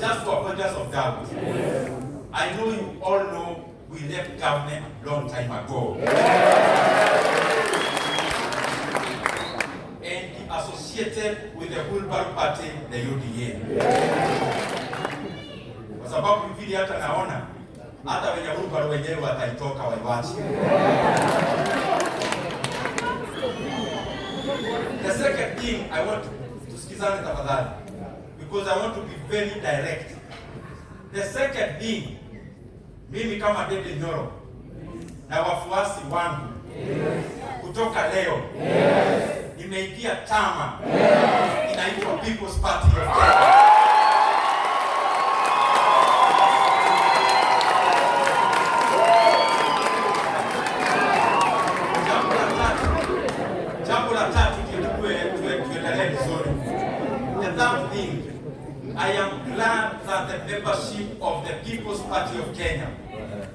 Just for avoidance of doubt. I know you all know we left government long time ago. And he associated with the Wheelbarrow Party, the UDA. Kwa sababu vile hata naona hata wenye wheelbarrow wenyewe wataitoka waiwache. The second thing I want to tusikizane tafadhali because I want to be very direct. The second thing, mimi kama Ndindi Nyoro na wafuasi wangu kutoka leo nimeingia chama inaitwa People's Party of Kenya. Jambo la tatu, jambo la tatu ndio tuendelee vizuri. The third thing, I am glad that the membership of the People's Party of Kenya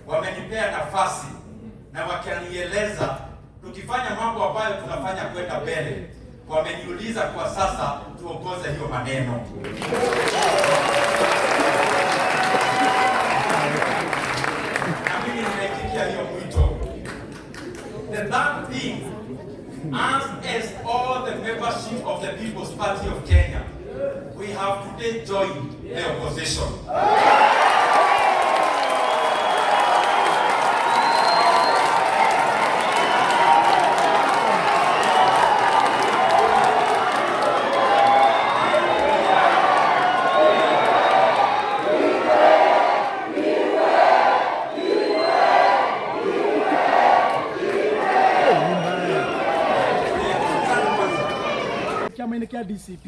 wamenipea nafasi na wakanieleza tukifanya mambo ambayo tunafanya kwenda mbele, wameniuliza kwa sasa tuongoze hiyo maneno. Na mimi nimeitikia hiyo mwito. The third thing, as all the membership of the People's Party of Kenya, we have today joined the opposition. Kĩama-inĩ kĩa DCP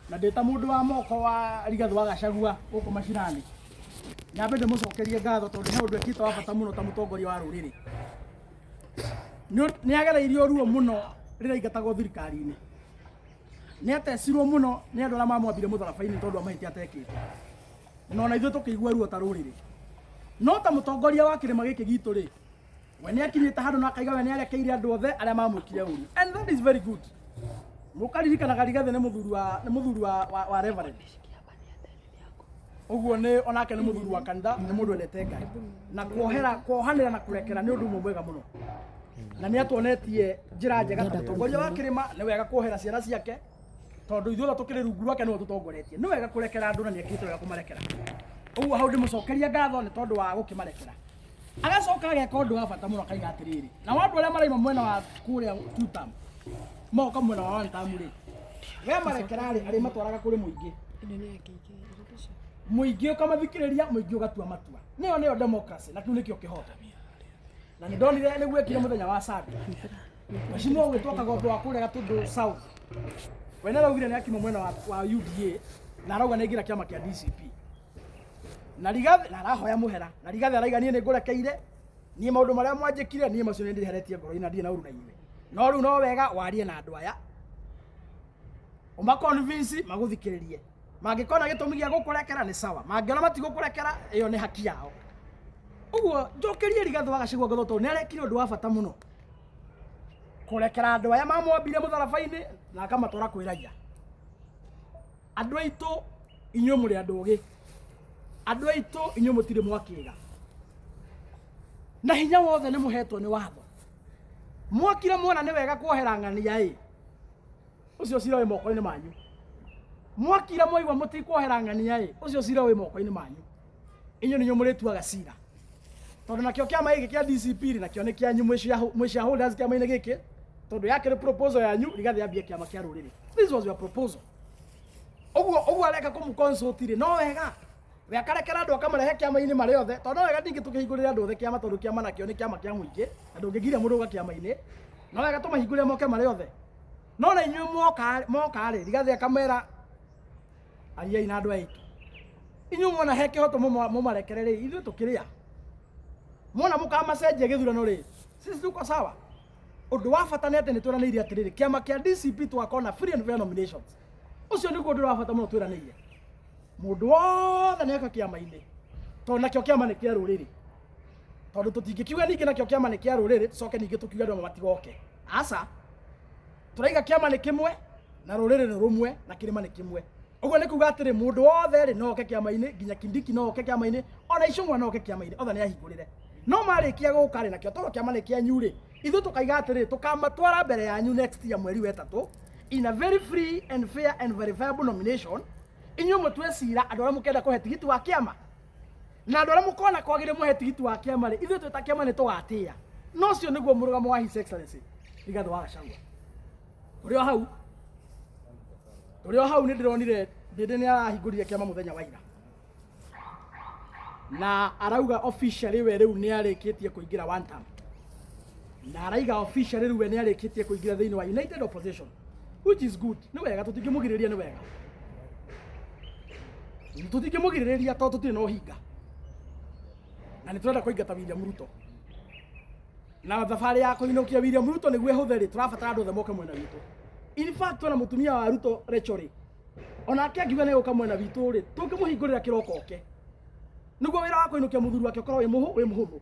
na ndĩ ta mũndũ wa moko wa Rigathĩ wa Gachagua gũkũ macinani, nyambe ndĩmũcokerie ngatho tondũ he ũndũ ekĩte wa bata mũno ta mũtongoria wa rũrĩrĩ. Nĩ agereirio ruo mũno rĩrĩa aingatagwo thirikari-inĩ, nĩ atecirwo mũno nĩ andũ arĩa mamwambire mũtharaba-inĩ tondũ wa mahĩtia atekĩte, na ona ithuĩ tũkĩigua ruo ta rũrĩrĩ. No ta mũtongoria wa kĩrĩma gĩkĩ gitũ rĩ, we nĩ akinyĩte handũ na akaiga we nĩ arekeire andũ othe arĩa mamwĩkire ũru, and that is very good. Mũkaririkanaga Rigathĩ nĩ mũthuri wa nĩ mũthuri wa, wa, wa reverend, ũguo nĩ onake nĩ mũthuri wa kanitha, nĩ mũndũ endete Ngai, na kuohera kuohanĩra na kũrekera nĩ ũndũ ũmwe mwega mũno, na nĩ atuonetie njĩra njega ta mũtongoria wa kĩrĩma. Nĩ wega kuohera ciana ciake tondũ ithuĩ othe tũkĩrĩ rungu rwake, nĩwe tũtongoretie. Nĩ wega kũrekera andũ na nĩ ekĩte wega kũmarekera. Ũguo hau ndĩmũcokeria ngatho nĩ tondũ wa gũkĩmarekera. Agacoka ageka ũndũ wa bata mũno, akaiga atĩrĩrĩ, nao andũ arĩa maraima mwena wa kũrĩa two term moka mwena wa one term rĩ, we marekera rĩ, arĩmatwaraga kũrĩ mũingĩ, mũingĩ ũkamathikĩrĩria, mũingĩ ũgatua matua. Nĩyo nĩyo democracy na kĩu nĩkĩo kĩhoto, na nĩ ndonire nĩguo ekire mũthenya wa Sunday. Mheshimiwa ũgwĩtwo Kagombe wa kũrĩa Gatũndũ South, we nĩ araugire nĩ akiuma mwena wa UDA na arauga nĩ aingĩra kĩama kĩa DCP na Rigathĩ na arahoya mũhera, na Rigathĩ araiga niĩ nĩ ngũrekeire, niĩ maũndũ marĩa mwanjĩkire niĩ macio nĩ ndĩheretie ngoro-inĩ na ndirĩ na ũru na inyuĩ, no rĩu no wega warie na andũ aya ũmaconvince magũthikĩrĩrie, mangĩkona gĩtũmi gĩa gũkũrekera nĩ sawa, mangĩona matigũkũrekera ĩyo nĩ haki yao. Ũguo njokerie Rigathĩ wa Gachagua ngatho tondũ nĩ arekire ũndũ wa bata mũno kũrekera andũ aya mamwambire mũtharaba-inĩ na akamatwara kwĩ raia. Andũ aitũ inyuĩ mũrĩ andũ ogĩ, andũ aitũ inyuĩ mũtirĩ mwakĩga, na hinya wothe nĩ mũhetwo nĩ watho. Mwakira mwona nĩ wega kuohera ng'ania ĩ, ũcio cira wĩ moko-inĩ manyu. Mwakira mwaigua mũtikuohera ng'ania ĩ, ũcio cira wĩ moko-inĩ manyu. Inyuĩ nĩ inyuĩ mũrĩtuaga cira, tondũ nakĩo kĩama gĩkĩ kĩa DCP rĩ, nakĩo nĩ kĩanyu mwĩ shareholders kĩama-inĩ gĩkĩ, tondũ yakĩrĩ proposal yanyu Rigathĩ ambie kĩama kĩa rũrĩrĩ. This was your proposal. Ũguo ũguo areka kũmũ consult rĩ, no wega we akarekera andũ akamarehe kĩama-inĩ marĩ othe, tondũ no wega ningĩ tũkĩhingũrĩre andũ othe kĩama, tondũ kĩama nakĩo nĩ kĩama kĩa mũingĩ na ndũngĩgiria mũndũ gũka kĩama-inĩ. No wega tũmahingũrĩre moke marĩ othe, no na inyuĩ mwoka moka rĩ, Rigathĩ akamera ariai na andũ aitũ, inyuĩ mwona he kĩhoto mũmarekere rĩ, ithuĩ tũkĩrĩa mwona mũkamacenjia gĩthurano rĩ, sisi tuko sawa. Ũndũ wa bata nĩ atĩ nĩ twĩranĩire atĩrĩrĩ, kĩama kĩa DCP tũgakorwo na free and fair nominations. Ũcio nĩguo ũndũ wa bata mũno twĩranĩire, mũndũ wothe nĩ oka kĩama-inĩ, tondũ nakĩo kĩama nĩ kĩa rũrĩrĩ, tondũ tũtingĩkiuga ningĩ nakĩo kĩama nĩ kĩa rũrĩrĩ tũcoke ningĩ tũkiuge andũ amwe matigoke. Aca, tũraiga kĩama nĩ kĩmwe na rũrĩrĩ nĩ rũmwe na kĩrĩma nĩ kĩmwe. Ũguo nĩ kuga atĩrĩ, mũndũ wothe rĩ no oke kĩama-inĩ, nginya Kindiki no oke kĩama-inĩ, ona Icũng'wa no oke kĩama-inĩ, othe nĩ ahingũrĩre. No marĩkia gũka rĩ, nakĩo tondũ kĩama nĩ kĩanyu rĩ, ithuĩ tũkaiga atĩrĩ, tũkamatwara mbere yanyu next year mweri wa ĩtatũ in a very free and fair and verifiable nomination. Inyuĩ mũtue cira andũ arĩa mũkenda kũhe tigiti wa kĩama na andũ arĩa mũkona kwagĩrĩire mũhe tigiti wa kĩama rĩ, ithuĩ twĩ ta kĩama nĩ tũgatĩĩa. Na ũcio nĩguo mũrũgamo wa His Excellency Rigathĩ wa Gachagua. Tũrĩ o hau, tũrĩ o hau, nĩ ndĩronire Ndĩndĩ nĩ arahingũrire kĩama mũthenya wa ira na arauga officially we rĩu nĩ arĩkĩtie kũingĩra one term, na araiga officially rĩu we nĩ arĩkĩtie kũingĩra thĩinĩ wa United Opposition, which is good. Nĩ wega, tũtingĩmũgirĩrĩria, nĩ wega, tũtingĩmũgirĩrĩria tondũ tũtirĩ na ũhinga na nĩ tũrenda kũingata William Ruto, na thabarĩ ya kũinũkia William Ruto nĩguo ĩhũthe rĩ, tũrabatara andũ othe moke mwena witũ. In fact, ona mũtumia wa Ruto Rachel rĩ, onake angiuga nĩ gũka mwena witũ rĩ, tũngĩmũhingũrĩra kĩroko oke nĩguo wĩra wa kũinũkia mũthuri wake ũkorwo wĩ mũhũthũ.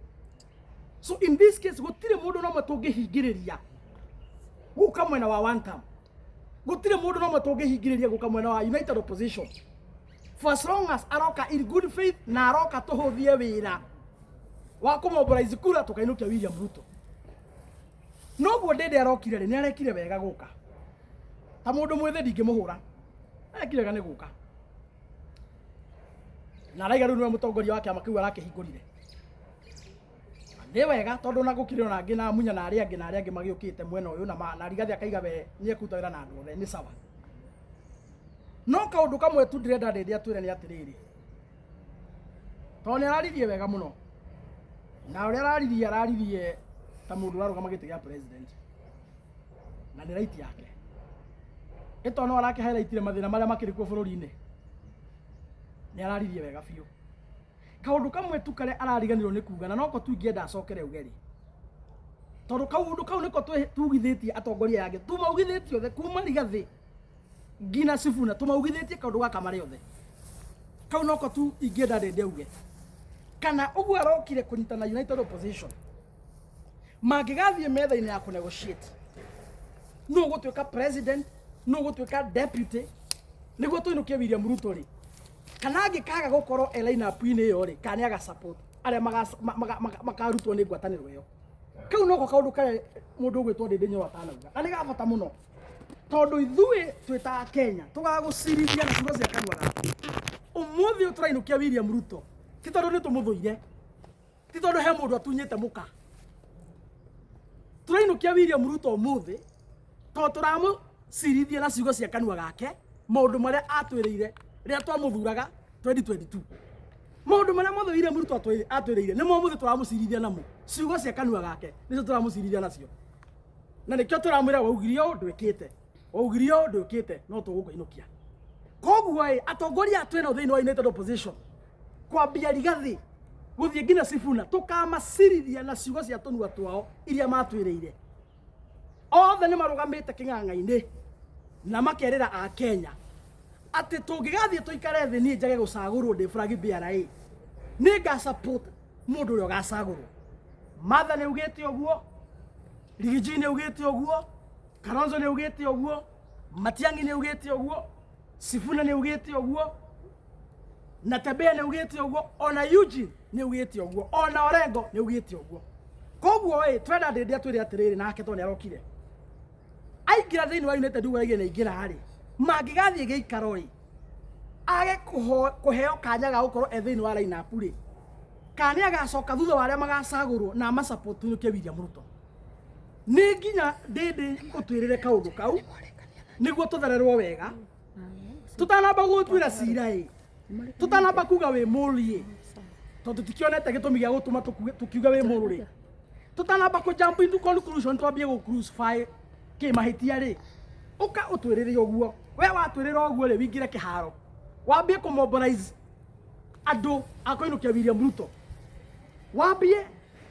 So in this case, gũtirĩ mũndũ nomwe tũngĩhingĩrĩria gũka mwena wa one term, gũtirĩ mũndũ nomwe tũngĩhingĩrĩria gũka mwena wa United Opposition, for as long as aroka in good faith na aroka tũhũthie wĩra wa kũmobilize kura tũkainũkia William Ruto. Noguo Ndĩndĩ arokire rĩ, nĩ arekire wega gũka. Ta mũndũ mwĩthĩ ndingĩmũhũra, arekire wega nĩ gũka, na araiga rĩu nĩwe mũtongoria wa kĩama kĩu arakĩhingũrire. Nĩ wega tondũ ona gũkĩrĩ ona angĩ na Munya na arĩa angĩ na arĩa angĩ magĩũkĩte mwena ũyũ na Rigathĩ akaiga we nĩ ekũruta wĩra na andũ othe, nĩ sawa. No kaũndũ kamwe tu ndĩrenda Ndĩndĩ atwĩre nĩ atĩrĩrĩ, tondũ nĩ araririe wega mũno, na ũrĩa araririe, araririe ta mũndũ ũrarũgama gĩtĩ gĩa president, na nĩ right yake. Ĩto no arake highlightire mathĩna marĩa makĩrĩ kuo bũrũri-inĩ. Nĩ araririe wega biũ. Kaũndũ kamwe tu karĩa arariganĩrwo nĩ kuga, na noko tu ingĩenda acokere uge rĩ, tondũ kaũndũ kau nĩko tugithĩtie atongoria aya angĩ, tumaugithĩtie othe kuma Rigathĩ nginya Sifuna, tumaugithĩtie kaũndũ gaka marĩ othe. Kau noko tu ingĩenda Ndĩndĩ auge, kana ũguo arokire kũnyitana United Opposition, mangĩgathiĩ metha-inĩ ya kũnegotiate nũ ũgũtuĩka president, nũ ũgũtuĩka deputy nĩguo tũinũkie William Ruto rĩ, kana angĩkaga gũkorwo e line-up-inĩ ĩyo rĩ, kana nĩ aga support arĩa makarutwo nĩ ngwatanĩro ĩyo. Kau noko kaũndũ karĩa mũndũ ũgwĩtwo Ndĩndĩ Nyoro atanauga, na nĩ ga bata mũno, tondũ ithuĩ twĩ ta Kenya tũgagũcirithia na ciugo cia kanua gaku. Ũmũthĩ ũyũ tũrainũkia William Ruto ti tondũ nĩ tũmũthũire, ti tondũ he mũndũ atunyĩte mũka. Tũrainũkia William Ruto ũmũthĩ tondũ tũramũcirithia na ciugo cia kanua gake, maũndũ marĩa atwĩrĩire rĩrĩa twamũthuraga 2022. Maũndũ marĩa mothe William Ruto atwĩrĩire nĩmo ũmũthĩ tũramũcirithia namo. Ciugo cia kanua gake nĩcio tũramũcirithia nacio, na nĩkĩo tũramwĩra waugire ũũ ndwĩkĩte, waugire ũũ ndwĩkĩte, no tũgũkũinũkia. Koguo ĩ, atongoria aya twĩnao thĩinĩ wa United Opposition, kwambia Rigathĩ gũthiĩ nginya Sifuna, tũkamacirithia na ciugo cia tũnua twao iria matwĩrĩire. Othe nĩ marũgamĩte kĩng'ang'a-inĩ na makerĩra a Kenya atĩ tũngĩgathiĩ tũikare thĩ, niĩ njage gũcagũrwo ndĩ flag bearer ĩ, nĩ nga support mũndũ ũrĩa ũgacagũrwo. Martha nĩ augĩte ũguo, Riggy nĩ augĩte ũguo, Kalonzo nĩ augĩte ũguo, Matiang'i nĩ augĩte ũguo, Sifuna nĩ augĩte ũguo, Natembeya nĩ augĩte ũguo, ona Eugene nĩ augĩte ũguo, ona Orengo nĩ augĩte ũguo. Koguo ĩ, twenda Ndĩndĩ atwĩre atĩrĩrĩ, nake tondũ nĩ arokire aingĩra thĩinĩ wa United, ũguo araigire nĩ aingĩra rĩ, mangĩgathiĩ gĩikaro rĩ, age kũheo kanya ga gũkorwo e thĩinĩ wa line-up rĩ, kana nĩ agacoka thutha wa arĩa magacagũrwo na amasupport tuinũkie William Ruto. Nĩ nginya Ndĩndĩ ũtwĩrĩre kaũndũ kau nĩguo tũthererwo wega tũtanamba gũtuĩra cira ĩ, tũtanamba kuga wĩ mũru ĩ, tondũ tũtikĩonete gĩtũmi gĩa gũtũma tũkiuge wĩ mũru rĩ. Tũtanamba kũ jump into conclusion, twambie gũ crucify kĩ mahĩtia rĩ, ũka ũtwĩrĩre ũguo. We watwĩrĩra ũguo rĩ, wingĩre kĩharo wambie kũ mobilize andũ a kũinũkia William Ruto, wambie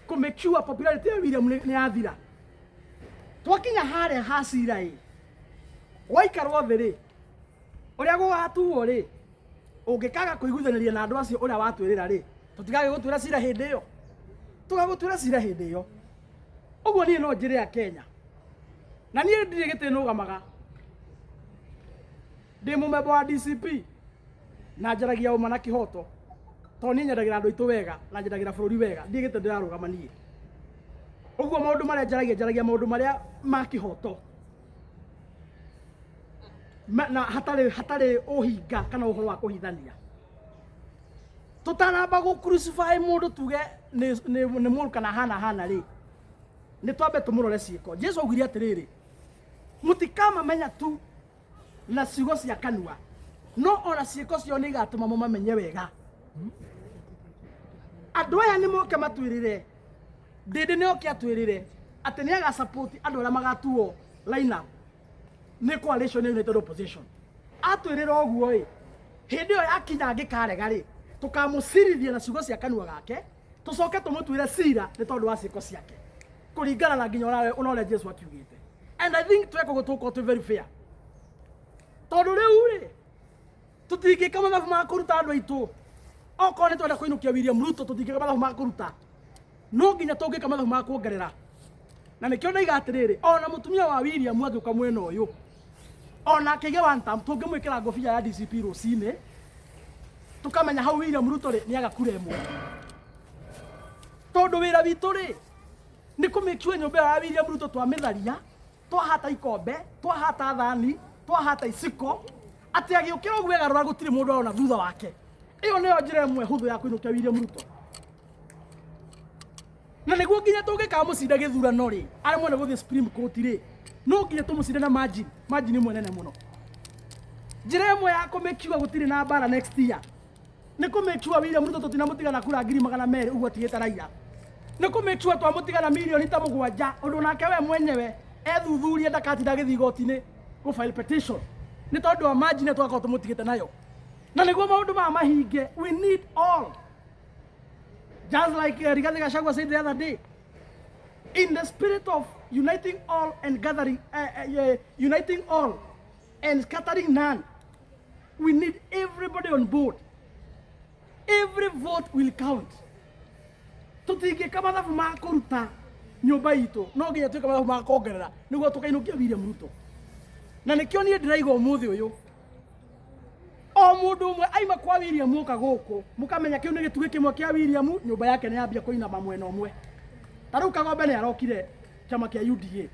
kũ make sure popularity ya William nĩ yathira. Twakinya harĩa ha cira ĩ, waikarwo thĩ rĩ, ũrĩa gũgatuo rĩ, ũngĩkaga kũiguithanĩria na andũ acio ũrĩa watwĩrĩra rĩ, tũtigagĩgũtuĩra cira hĩndĩ ĩyo, tũgagũtuĩra cira hĩndĩ ĩyo. Ũguo niĩ no njĩre a Kenya, na niĩ ndirĩ gĩtĩ nũgamaga. Ndĩ mũmemba wa DCP na njaragia ũma na kĩhoto, tondũ niĩ nyendagĩra andũ aitũ wega na nyendagĩra bũrũri wega, ndiĩgĩte ndĩrarũgama niĩ. Ũguo maũndũ marĩa njaragia, njaragia maũndũ marĩa ma kĩhoto na hatarĩ ũhinga kana ũhoro wa kũhithania. Tũtanamba gũ crucify mũndũ tuge nĩ mũru kana hana hana rĩ, nĩ twambe tũmũrore ciĩko. Jesu augire atĩrĩrĩ, mũtikamamenya tu na ciugo cia kanua, no ona ciĩko ciao nĩ igatũma mũmamenye wega. Andũ aya nĩ moke matwĩrĩre, Ndĩndĩ nĩ oke atwĩrĩre atĩ nĩ agasupport andũ arĩa magatuo line up nĩ coalition ya United Opposition. Atwĩrĩra ũguo ĩ, hĩndĩ ĩyo yakinya angĩkarega rĩ, tũkamũcirithia na ciugo cia kanua gake, tũcoke tũmũtuĩre cira nĩ tondũ wa ciĩko ciake, kũringana na nginya ona ũrĩa Jesu akiugĩte. And I think tweka ũguo tũgũkorwo twĩ very fair, tondũ rĩu rĩ tũtingĩka mathabu ma kũruta andũ aitũ. Okorwo nĩ twenda kũinũkia William Ruto, tũtingĩka mathabu ma kũruta, no nginya tũngĩka mathabu ma kuongerera. Na nĩkĩo ndaiga atĩrĩrĩ, ona mũtumia wa William angĩũka mwena ũyũ ona akĩige one term, tũngĩmwĩkĩra ngobia ya DCP rũcinĩ, tũkamenya hau William Ruto rĩ nĩaga kura ĩmwe, tondũ wĩra witũ rĩ nĩ kũmĩkiua nyũmba ĩyo ya William Ruto. Twamĩtharia, twahata ikombe, twahata thani, twahata iciko, atĩ agĩũkĩra ũguo egarũra gũtirĩ mũndũ arona thutha wake. Ĩyo nĩyo njĩra ĩmwe hũthũ ya kũinũkia William Ruto. Na nĩguo nginya tũngĩkamũcinda gĩthurano rĩ, aremwo nĩ gũthiĩ Supreme Court rĩ, no nginya tũmũcinde na margin ĩmwe nene mũno. Njĩra ĩmwe ya kũmĩkiua gũtirĩ na mbara next year nĩ kũmĩkiua William Ruto tũtinamũtiga na kura 200,000 ũguo atigĩte Raila, nĩ kũmĩkiua twamũtiga na mirioni ta 7, ũndũ nake we mwenyewe ethuthurie ndakatinda agĩthiĩ igoti-inĩ gũ file petition nĩ tondũ wa margin ĩyo tũgakorwo tũmũtigĩte nayo. Na nĩguo maũndũ maya mahinge, we need all, just like Rigathi Gachagua said the other day, in the spirit of uniting all and gathering, uniting all and scattering none. We need everybody on board. Every vote will count. Tũtingĩka mathabu ma kũruta nyũmba itũ, no nginya twĩke mathabu ma kuongerera nĩguo tũkainũkia William Ruto. Na nĩkĩo niĩ ndĩraiga ũmũthĩ ũyũ, o mũndũ ũmwe aima kwa William oka gũkũ, mũkamenya kĩu nĩ gĩtugĩ kĩmwe kĩa William, nyũmba yake nĩ yambia kũinama mwena ũmwe. Ta rĩu Kagombe nĩ arokire chama kĩa UDA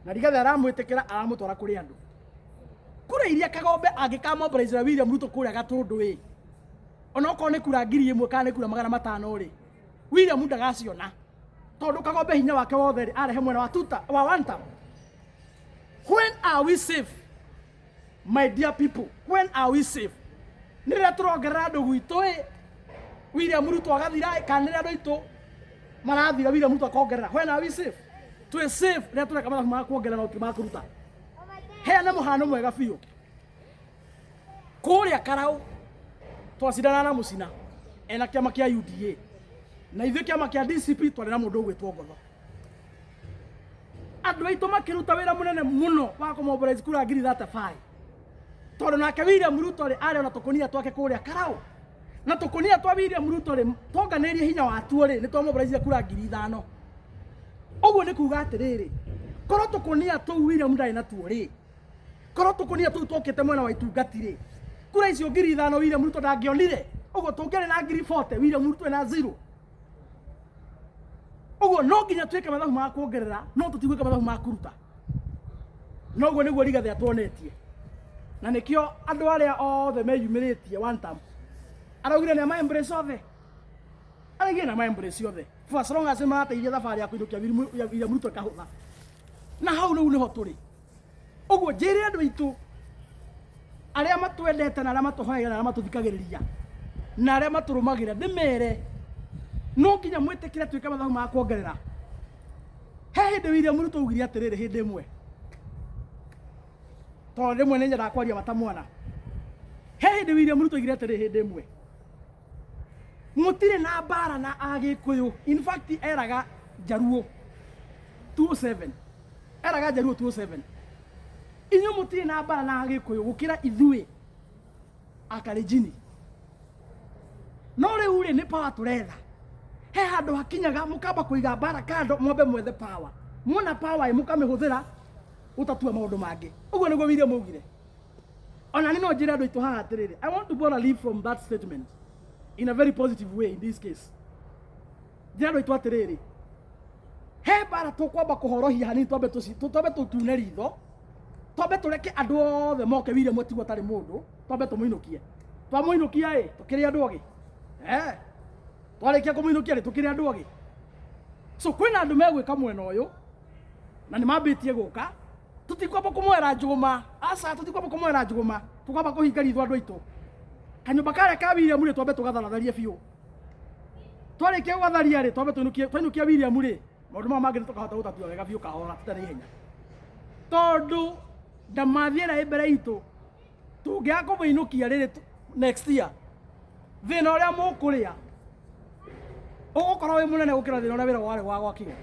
na Rigathi aramwĩtĩkĩra, aramũtwara kũrĩ andũ. Kura iria Kagombe angĩkamobilizera William Ruto kũrĩa Gatũndũ ĩ, onokorwo nĩ kura 1000 kana nĩ kura 500 rĩ, William ndagaciona, tondũ Kagombe hinya wake wothe rĩ arehe mwena wa tuta wa one term. When are we safe, my dear people? When are we safe? Nĩ rĩrĩa tũrongerera andũ gwitũ ĩ, William Ruto agathira ĩ, kana nĩ rĩrĩa andũ aitũ marathira, William Ruto akongerera? When are we safe? Twĩ safe rĩrĩa tũreka mathabu ma kuongerera no ti ma kũruta. Heana mũhano mwega biũ, kũrĩa Karau twacindana na Mũcina ena kĩama kĩa UDA, na ithuĩ kĩama kĩa DCP twarĩ na mũndũ ũgwĩtwo Ngotho. Andũ aitũ makĩruta wĩra mũnene mũno wa kũmobilize kura 35,000, tondũ nake William Ruto rĩ arĩ ona tũkũnia twake kũrĩa Karau, na tũkũnia twa William Ruto rĩ twonganĩirie hinya watuo rĩ, nĩ twamobilizire kura 5,000. Ũguo nĩ kuga atĩrĩrĩ, korwo tũkũnia tũu William ndarĩ natuo rĩ, korwo tũkũnia tũu twokĩte mwena wa itungati rĩ, kura icio 5,000 William Ruto ndangĩonire. Ũguo tũngĩarĩ na 40,000, William Ruto ena zero. Ũguo no nginya twĩke mathabu ma kuongerera, no tũtigwĩka mathabu ma kũruta. Noguo nĩguo Rigathĩ atuonetie, na nĩkĩo andũ arĩa othe meyumĩrĩtie one term araugire nĩ ama embrace othe, araugire nĩ ama embrace othe for as long as marateithia thabarĩ ya kũinũkia William Ruto ĩkahũtha. Na hau rĩu nĩho tũrĩ. Ũguo njĩre andũ aitũ arĩa matwendete na arĩa matũhoyaga na arĩa matũthikagĩrĩria na arĩa matũrũmagĩrĩra, ndĩmere no nginya mwĩtĩkĩre twĩke mathabu ma kuongerera. He hĩndĩ William Ruto augire atĩrĩrĩ, hĩndĩ ĩmwe, tondũ rĩmwe nĩ nyendaga kwaria mata mwana, he hĩndĩ William Ruto augire atĩrĩrĩ hĩndĩ ĩmwe, mũtirĩ na mbara na Agĩkũyũ. In fact, eraga Njaruo 207, eraga Njaruo 207, inyuĩ mũtirĩ na mbara na Agĩkũyũ gũkĩra ithuĩ Akalenjini, no rĩu rĩ nĩ power tũretha. He handũ hakinyaga mũkamba kũiga mbara kando, mwambe mwethe power. Muona power ĩ, mũkamĩhũthĩra gũtatua maũndũ mangĩ. Ũguo nĩguo William augire. Ona nĩ no njĩre andũ aitũ haha atĩrĩrĩ, I want to borrow a leaf from that statement in a very positive way. In this case, njĩre andũ aitũ atĩrĩrĩ, he mbara tũkwamba kũhorohia hanini, twambe twambe tũtune ritho, twambe tũreke andũ othe moke William atigwo atarĩ mũndũ, twambe tũmũinũkie. Twamũinũkia ĩ, tũkĩrĩ andũ ogĩ. Eh, twarĩkia kũmũinũkia rĩ, tũkĩrĩ andũ ogĩ. So kwĩna andũ megwĩka mwena ũyũ na nĩ mambĩtie gũka. Tũtikwamba kũmoera njũgũma, aca, tũtikwamba kũmoera njũgũma, tũkwamba kũhinga ritho andũ aitũ. Kanyũmba karĩa ka William rĩ, twambe tũgatharatharie biũ. Twarĩkia gũgatharia rĩ, twambe tũinũkie. Twainũkia William rĩ, maũndũ maya mangĩ nĩ tũkahota gũtatua wega biũ kahora tũtarĩ ihenya, tondũ ndamathi ĩrĩa ĩ mbere itũ tũngĩaga kũmũinũkia rĩrĩ next year, thĩna ũrĩa mũkũrĩa ũgũkorwo wĩ mũnene gũkĩra thĩna ũrĩa wĩra warĩ wa gwakinya.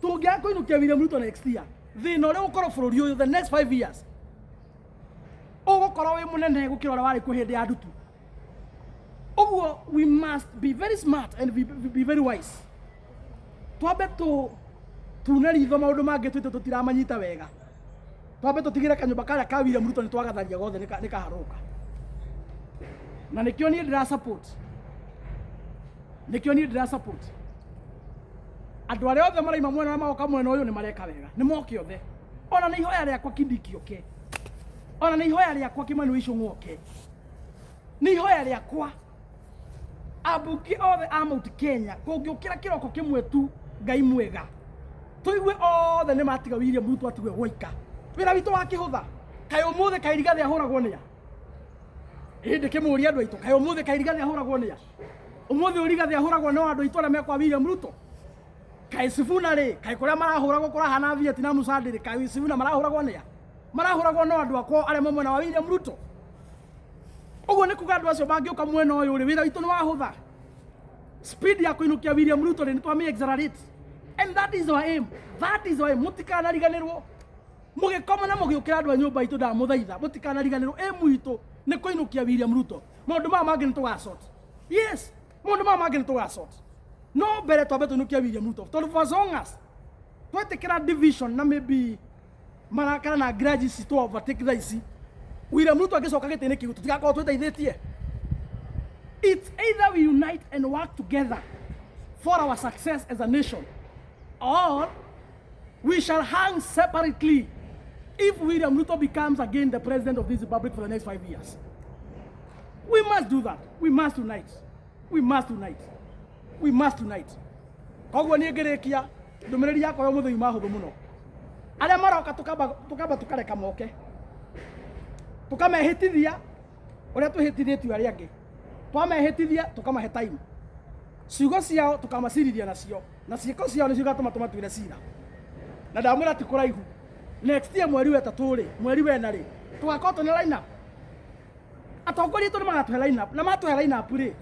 Tũngĩaga kũinũkia William Ruto next year, thĩna ũrĩa ũgũkorwo bũrũri ũyũ the next 5 years ũgũkorwo wĩ mũnene gũkĩra ũrĩa warĩ kuo hĩndĩ ya ndutu. Ũguo we must be very smart and be very wise. Twambe tu tune ritho maũndũ mangĩ twĩte tũtiramanyita wega, twambe tũtigĩre kanyũmba karĩa ka William Ruto nĩ twagatharia gothe, nĩ kaharũka. Na nĩkĩo niĩ ndĩra support, nĩkĩo niĩ ndĩra support andũ arĩa othe maraima mwena na magoka mwena ũyũ. Nĩ mareka wega, nĩ moke othe. Ona nĩ ihoya rĩakwa Kindiki oke, ona nĩ ihoya rĩakwa Kimani Ichung'wa oke, nĩ ihoya rĩakwa ambunge othe a Mount Kenya. Kũngĩũkĩra kĩroko kĩmwe tu, Ngai mwega, tũigue othe nĩ matiga William Ruto atigwe gwaika, wĩra witũ wakĩhũtha. Kaĩ ũmũthĩ kaĩ Rigathĩ ahũragwo nĩa? Ĩ ndĩkĩmũria andũ aitũ, kaĩ ũmũthĩ kaĩ Rigathĩ ahũragwo nĩa? Ũmũthĩ ũyũ Rigathĩ ahũragwo no andũ aitũ arĩa mekwa William Ruto. Kaĩ Sifuna rĩ, kaĩ kũrĩa marahũragwo kũrahana Vietnam Sunday rĩ, kaĩ Sifuna marahũragwo nĩa? Marahũragwo no andũ akwa arĩa me mwena wa William Ruto. Ũguo nĩ kuga andũ acio mangĩũka mwena ũyũ rĩ, wĩra witũ nĩ wahũtha. Speed ya kũinũkia William Ruto rĩ, nĩ twamĩ accelerate, and that is our aim, that is our aim. Mũtikanariganĩrwo mũgĩkoma na mũgĩũkĩra, andũ a nyũmba itũ, ndamũthaitha mũtikanariganĩrwo aim itũ nĩ kũinũkia William Ruto. Maũndũ maya mangĩ nĩ tũgasort. Yes, maũndũ maya mangĩ nĩ tũgasort, no mbere twambe tũinũkie William Ruto, tondũ for as long as twetĩkĩra division na maybe marakara na grudges to overtake thaa ici, William Ruto angĩcoka gĩtĩ-inĩ kĩu, tũtigakorwo twĩteithĩtie. It's either we unite and work together for our success as a nation, or we shall hang separately if William Ruto becomes again the president of this republic for the next 5 years. We must do that. We must unite. We must unite. We must unite. Koguo niĩ ngĩrĩkia ndũmĩrĩri yakwa ya ũmũthĩ yuma hũthũ mũno. Arĩa maroka, tukamba tukamba tukareka moke, tukamehĩtithia ũrĩa twĩhĩtithĩtio arĩa angĩ. Twamehĩtithia, tukamahe time. Ciugo ciao tukamacirithia nacio, na ciĩko ciao nĩcio igatũma tũmatuĩre cira. Na ndamwĩra ti kũraihu, next year mweri wa ĩtatũ rĩ, mweri wa ĩna rĩ, tũgakorwo twĩna line up. Atongoria aitũ nĩ magatũhe line up, na matũhe line up rĩ,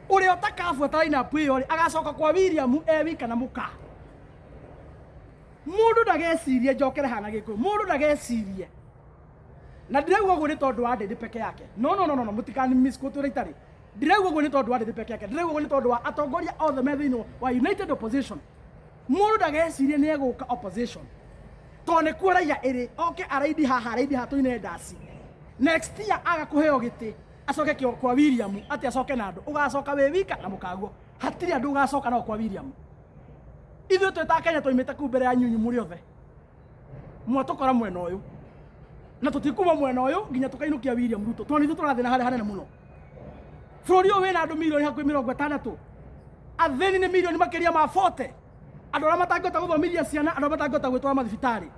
ũrĩa ũtakabuata line up ĩyo rĩ, agacoka kwa William e wika na mũka. Mũndũ ndagecirie, njokere hana gĩkũyũ, mũndũ ndagecirie na ndirauga ũguo nĩ tondũ wa Ndĩndĩ peke yake. No, no, no, no, no, mũtikani misquote ũrĩa itarĩ. Ndirauga ũguo nĩ tondũ wa Ndĩndĩ peke yake, ndirauga ũguo nĩ tondũ wa atongoria othe me thĩinĩ wa United Opposition. Mũndũ ndagecirie nĩ egũka opposition tondũ nĩkuo raia ĩrĩ, oke araidi haha, araidi haha, tũine ndaci. Next year aga kũheo gĩtĩ, acoke kĩo kwa William, atĩ acoke na andũ. Ũgacoka wĩ wika na mũkaguo, hatirĩ andũ ũgacoka nao kwa William. Ithuĩ twĩ ta Kenya twaimĩte kũu mbere ya nyunyu, mũrĩ othe mwatũkora mwena ũyũ, na tũtikuma mwena ũyũ nginya tũkainũkia William Ruto, tondũ ithuĩ tũrathiĩ na harĩa hanene mũno. Bũrũri ũyũ wĩna andũ milioni hakuhĩ 60, athĩni nĩ milioni makĩria ma 40, andũ arĩa matangĩhota gũthomithia ciana, andũ arĩa matangĩhota gwĩtwara mathibitarĩ,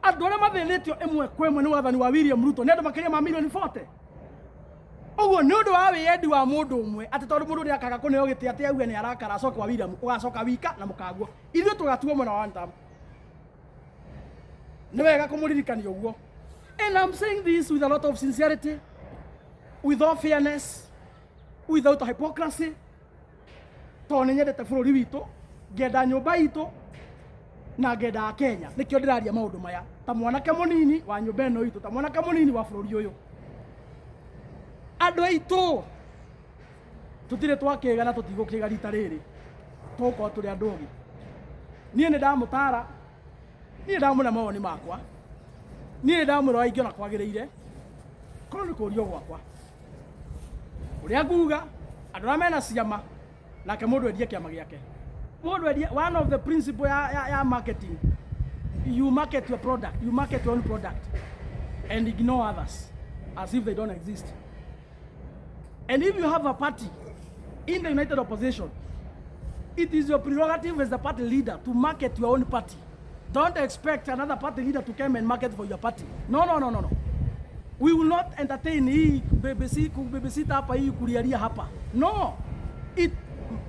andũ arĩa mathĩnĩtio ĩmwe kwa ĩmwe nĩ wathani wa William Ruto nĩ andũ makĩria ma milioni 40. Ũguo nĩ ũndũ wa wĩyendi wa mũndũ ũmwe, atĩ tondũ mũndũ nĩ akaga kũneo gĩtĩ atĩ auge nĩ arakara acoke kwa William, ũgacoka wika na mũkaguo. Ithuĩ tũgatuo mwena wa one term. Nĩ wega kũmũririkania ũguo, and I'm saying this with a lot of sincerity, with all fairness, without hypocrisy, tondũ nĩ nyendete bũrũri witũ, ngenda nyũmba itũ na ngenda Kenya. Nĩkĩo ndĩraria maũndũ maya ta mwanake mũnini wa nyũmba ĩno itũ, ta mwanake mũnini wa bũrũri ũyũ. Andũ aitũ, tũtirĩ twakĩga na tũtigũkĩga rita rĩrĩ, tũgũkorwo tũrĩ andũ ogĩ. Niĩ nĩ ndamũtara, niĩ ndamũne mawoni makwa. Niĩ ndamwĩra ingĩona kwagĩrĩire korwo nĩ kũrio gwakwa ũrĩa nguga andũ arĩa mena ciama nake mũndũ endie kĩama gĩake, mũndũ endie. One of the principle ya marketing, you market your product, you market your own product and ignore others as if they don't exist. And if you have a party in the united opposition, it is your prerogative as the party leader to market your own party. Don't expect another party leader to come and market for your party. No, no, no, no, no. We will not entertain hii BBC babysit hapa, hii kulialia hapa. No.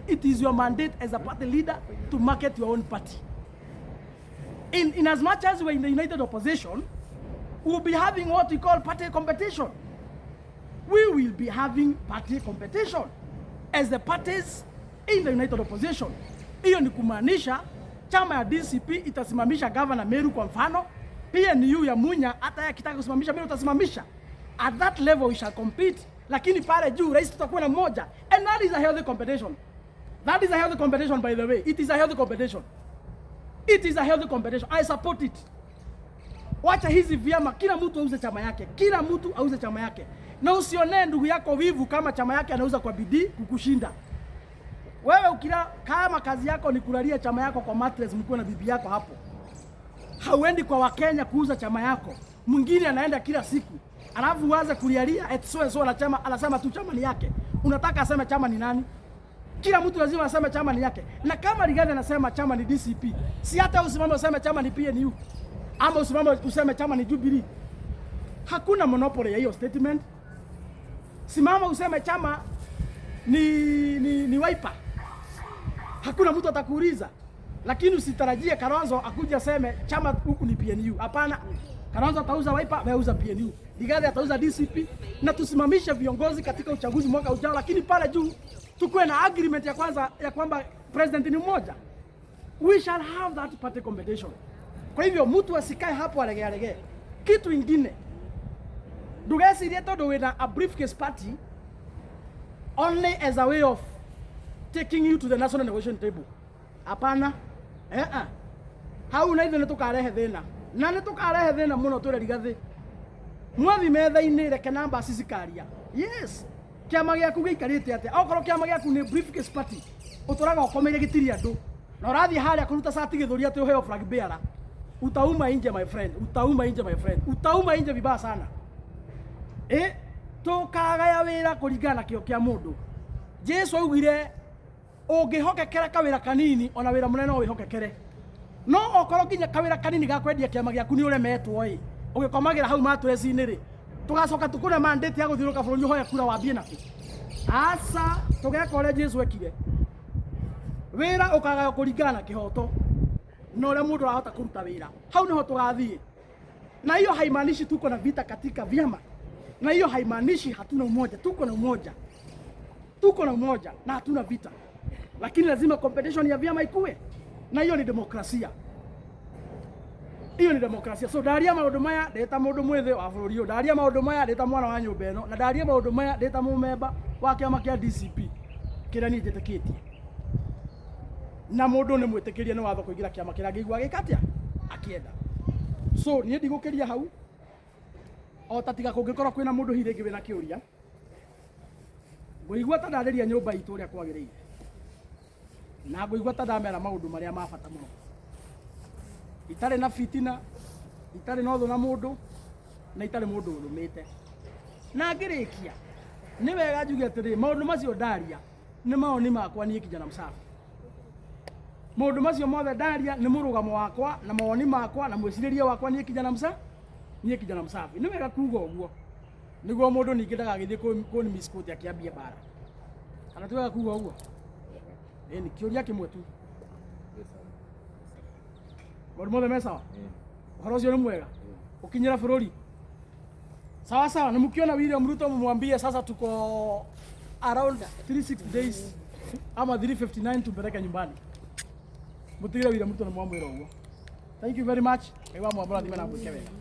It is your mandate as a party leader to market your own party. In as much as we're in the united opposition, we'll be having what we call party competition. We will be having party competition as the parties in the united opposition. Hiyo ni kumaanisha chama ya DCP itasimamisha governor Meru kwa mfano, PNU ya Munya hata yeye akitaka kusimamisha Meru utasimamisha. At that level we shall compete, lakini pale juu rais tutakuwa na mmoja, and that is a healthy competition. That is a healthy competition, by the way. It is a healthy competition. It is a healthy competition. I support it. Wacha hizi vyama, kila mtu auze chama yake, kila mtu auze chama yake, na usionee ndugu yako wivu kama chama yake anauza kwa bidii kukushinda wewe. Ukila kama kazi yako ni kulalia chama yako kwa mattress, mkiwa na bibi yako hapo, hauendi kwa Wakenya kuuza chama yako. Mwingine anaenda kila siku, alafu uanze kulialia eti so and so na chama, anasema tu chama ni yake. Unataka aseme chama ni nani? Kila mtu lazima aseme chama ni yake. Na kama Rigathi anasema chama ni DCP, si hata usimame useme chama ni PNU ama usimame useme chama ni Jubilee. Hakuna monopoly ya hiyo statement. Simama useme chama ni Wiper. Hakuna mtu atakuuliza. Lakini usitarajie Kalonzo akuja aseme chama huku ni PNU. Hapana. Kalonzo atauza Wiper, wewe uza PNU. Rigathi atauza DCP, na tusimamishe viongozi katika uchaguzi mwaka ujao, lakini pale juu tukuwe na agreement ya kwanza ya kwamba president ni mmoja. We shall have that party competition. Kwa hivyo mtu asikae hapo alegee alegee. Kitu ingine, ndugecirie tondu wina a briefcase party only as a way of taking you to the national negotiation table. Hapana. Eh eh. Hau na ithuĩ nĩ tũkarehe thĩna, na nĩ tũkarehe thĩna mũno. Twĩre Rigathĩ, mwathi metha-inĩ, reke namba cikaria. Yes, kĩama gĩaku gĩikarĩte atĩa? Okorwo kĩama gĩaku nĩ briefcase party, ũtũraga ũkomeire gĩtiri andũ na ũrathiĩ harĩa kũruta cati gĩthũri atĩ ũheo flag bearer, utauma nje, my friend. Utauma nje, my friend. Utauma nje vibaya sana. Tũkagaya wĩra kũringana na kĩo kĩa mũndũ. Jesu augire ũngĩhokekera kawĩra kanini, ona wĩra mũnene no wĩhokekere. No okorwo nginya kawĩra kanini ga kwendia kĩama gĩaku nĩ ũremetwo, ĩ ũgĩkomagĩra hau mattress-inĩ rĩ, tũgacoka tũkũne mandate ya gũthiũrũrũka bũrũri ũhoe kura wambie nakũ? Aca, tũgeka ũrĩa Jesu ekire. Wĩra ũkagaywo kũringana na kĩhoto na ũrĩa mũndũ arahota kũruta wĩra. Hau nĩho tũgathiĩ. Na hiyo haimaanishi tuko na vita katika vyama, na hiyo haimaanishi hatuna umoja. Tuko na umoja, tuko na umoja na hatuna vita, lakini lazima competition ya vyama ikue, na hiyo ni demokrasia. Hiyo ni demokrasia. So ndaria maundu maya ndita mundu mwithi wa bururi uyu, ndaria maundu maya ndita mwana wa nyumba ino, na ndaria maundu maya ndita mumemba wa kiama kia DCP kiria nie njitikitie. Na mundu ni mwitikirie ni watho kuingira kiama kiria angĩigua agĩka atia akienda. So niĩ ndigũkĩria hau, o ta tiga kũngĩkorwo kwĩna mũndũ hihi rĩngĩ wĩna kĩũria. Ngũigua ta ndarĩria nyũmba itũ ũrĩa kwagĩrĩire, na ngũigua ta ndamera maũndũ marĩa ma bata mũno, itarĩ na fitina, itarĩ na ũthũ na mũndũ, na itarĩ mũndũ ũrũmĩte. Na ngĩrĩkia, nĩ wega njuge atĩrĩ, maũndũ macio ndaria nĩ maoni makwa niĩ kijana msafi. Maũndũ macio mothe ndaria nĩ mũrũgamo wakwa na mawoni makwa na mwĩcirĩrie wakwa niĩ kijana msafi. Nĩ wega kuga ũguo nĩguo mũndũ ningĩ ndagagĩthiĩ kũni misquote akĩambia mbara. Kana ti wega kuga ũguo? Ĩni kĩũria kĩmwe tu. Maũndũ mothe me sawa, ũhoro ũcio nĩ mwega ũkinyĩra bũrũri sawa sawa. Na mkiona William Ruto, mumwambie sasa tuko around 36 days ama 359 tumpeleke nyumbani. Mutigire William Ruto na mwamwĩra ũguo. Thank you very much. Ngai wa mwamũrathime na mwĩke wega.